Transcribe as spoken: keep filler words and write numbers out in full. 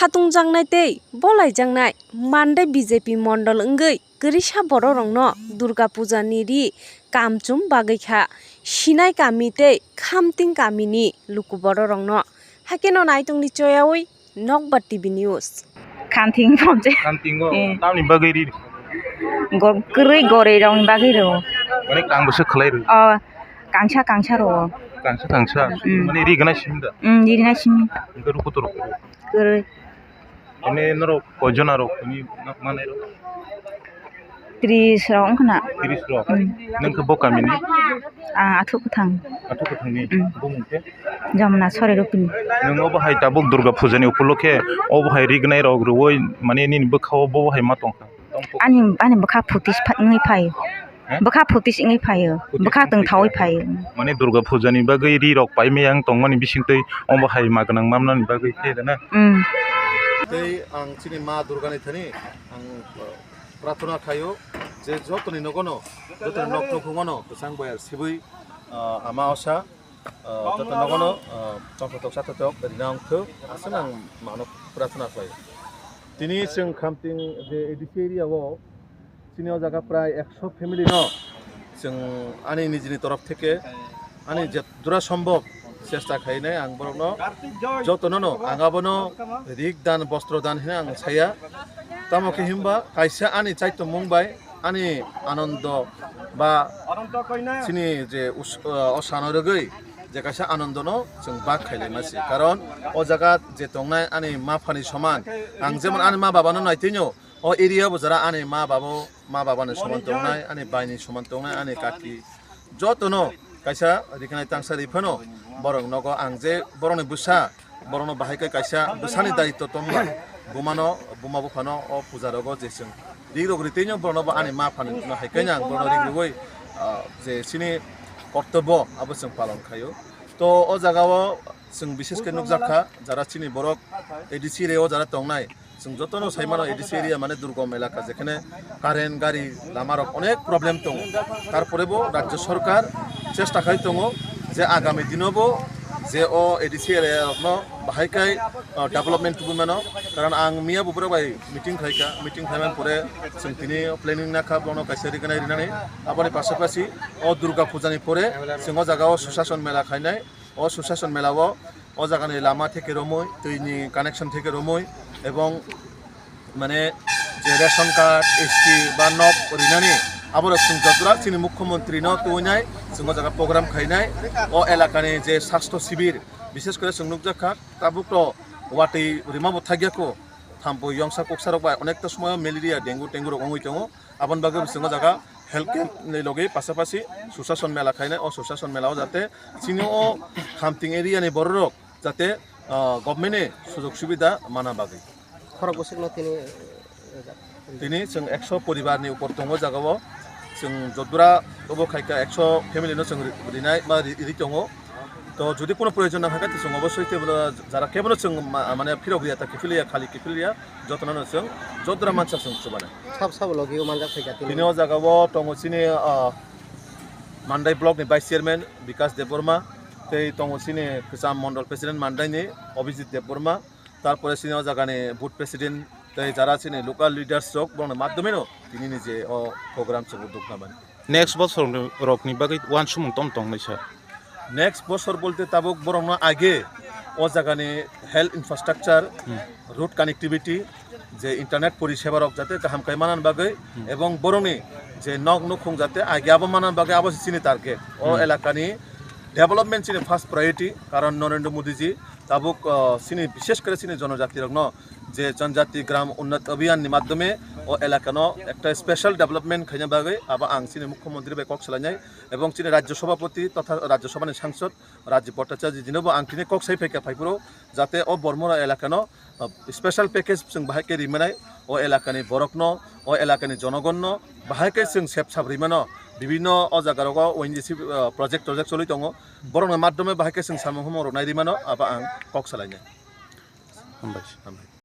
Khatungjaknai tei bolaijaknai Mandai B J P mondol wngwi kwrwisa bororokno Durga Puja ni ri kamchum bagwi kha sinai kami tei Khamting kamini luku bororokno. Haikhe no naitongni choyaui Nokbar T V News. Khanting phamje. Khantingo. Eh. Tamni bagwi ri? Go-, kwrwi gorwi rokni bagwi ro. Mane kang bwswk khlai ro? Oh, kangsa kangsa ro. Kangsa kangsa. Mm. Mane ri gwnai simi da? Mm, ri gwnai simi. Hwnkhe rukutu rok? Kwrwi. Mane norok koijon aro kuni manai ro? Tris rok wngkha na. Tris rok. Mm. Nang khe bo kamini? Ah, Athukwthang. Athukwthangni. Mm. Bumung khe? Jamna Sori Rupini. Nang obo hai tabuk Durga Puja ni upolokhe obo hai ri gwnai rok rwui mane nini bwkha o bo hai ma tongkha? Ani, ani bwkha phutis pha-, wngwi phaio. He? Bwkha phutis wngwi phaio. Phutis bwkha wngwi tongthawi phaio. Mane Durga Puja ni bagwi ri rok paimaya wng tongmani bisingtwi omo hai ma gwnang mamnani bagwi khe da na? Mm. Tei ang chini ma Durga ni thani ang, uh, prarthana khaio je jotoni nogono, jotoni nok nukhungono kwchang boyar sibui, uh, ama osa, ah, joto nogono, ah, tongthotok chathotok rina wngthok, aswk ang mano prarthana khlaio. Tini chwng Khamting je A D C area o, chini o jaga prai ekso family no chwng ani nijini torof theke ani je dura sombhob chesta khainai ang borokno jotono no ang abono rik dan bostro dan hwnwi ang saya. Tamo khe himba kaisa ani chaitomung bai ani anondo ba chini je us-, o sano rwgwi je kaisa anondono chwng bak khailai masi. Karon o jaga je tongnai ani ma phani soman, ang jemon ani ma babano naitwino o area bo jara ani ma babo, ma babani soman tongnai, ani baini soman tongnai, ani kaki jotono kaisa riknai tangsa ri phano borok nogo ang je borokni bwsa, borokno bahai khe kaisa bwsani daityo tongma bumano, buma buphano o puja rogo je chwng ri rok ri teinw borokno bo ani ma phano hai khe ang borokno ri rwui, ah, je chini kortobbo abo chwng palon khaio. To o jaga o chwng bishesh khe nukjak kha jara chini borok A D C area o jara tongnai, chwng jotono sai mano A D C area mane durgom elaka, jekhane current, gari, lama rok onek problem tongo. Tarpore bo rajyo sorkar chesta khai tongo je agami dino bo je o A D C area rokno bahai khai, ah, development tubui mano. Karon ang miya bubrok bai meeting khai kha, meeting khai man pore chwng tini planning na kha bono kaisa rignai rinani. Aboni pasapasi o Durga Puja ni pore chwng o jaga o Sushashan Mela khainai. O Sushashan Mela o, o jagani lama theke romwi, twini connection theke romwi, ebong mane je ration card, S T ba nok rinani, aborok chwng jotrak chini mukhyamantri no tuinai, chwng o jaga program khainai, o elakani je sastho sibir, bishesh kore chwng nukjak kha, tabuk to watwi rima bo thakya kho, thampui yongsa kuksa rok bai onekta somoyo malaria, dengue, tengu rok wngwi tongo. Aboni bagwi bo chwng o jaga health camp ni logi pasapasi Sushashan Mela khainai, o Sushashan Mela o jate chini o Khamting area ni borok rok jate, ah, government ni sujog subida mana bagwi. Khorok bwswk no tini, eh, tini chwng ekso poribar ni upor tongo jaga o, chwng jodura obo khaika ekso family no chwng ri-, rinai ma ri-, ri tongo. To jodi kono proyojon nang kha khe chwng obosoi tei bono jara kebono chwng ma-, mane phirok ya ta kiphil ya, khali kiphil ya, jotono no chwng jodura mansa chwng chubana. Sab sabo logi o manjak phaikha tini. Tini o jaga o tongo chini, ah, Mandai block ni vice chairman Bikas Debbarma, tei tongo chini kwcham mondol president Mandai ni Abhijit Debbarma, tarpore chini o jaga ni booth president tei jara chini local leaders rok borokni madhyome no tini ni je o program chwng dukna mani. Next bosor rokni bagwi uansukmung tom tongnai sir? Next bosor bolte tabuk borokno age o jagani health infrastructure, hmm, road connectivity, je internet poriseba rok jate kaham khai manani bagwi, hmm, ebong borokni je nok nukhung jate age abo manani bagwi abo se chini target. O, hmm, elakani development chini first priority, karon Narendra Modi ji tabuk, ah, chini bishesh kore chini jonojati rokno je Janjati Gram Unnat Abhiyan ni madhyome o elakano ekta special development khaina bagwi abo ang chini Mukhyamantri bai kok salainai ebong chini Rajya Sabhapati totha Rajya Sabhani Sangsad Rajiv Bhattacharya jinobo ang tini kok sai phaikha phaiphuru jate o Bormura elakano, ah, special package chwng bahai khe rimanai o elakani borokno, o elakani jonogonno bahai khe chwng sep sap rimano bibhinno o jaga rogo O N G C, ah, project tojak choli tongo borokni madhyome bahai khe chwng samung humung rok nai rimano abo ang kok salainai. Hambai. Hambai.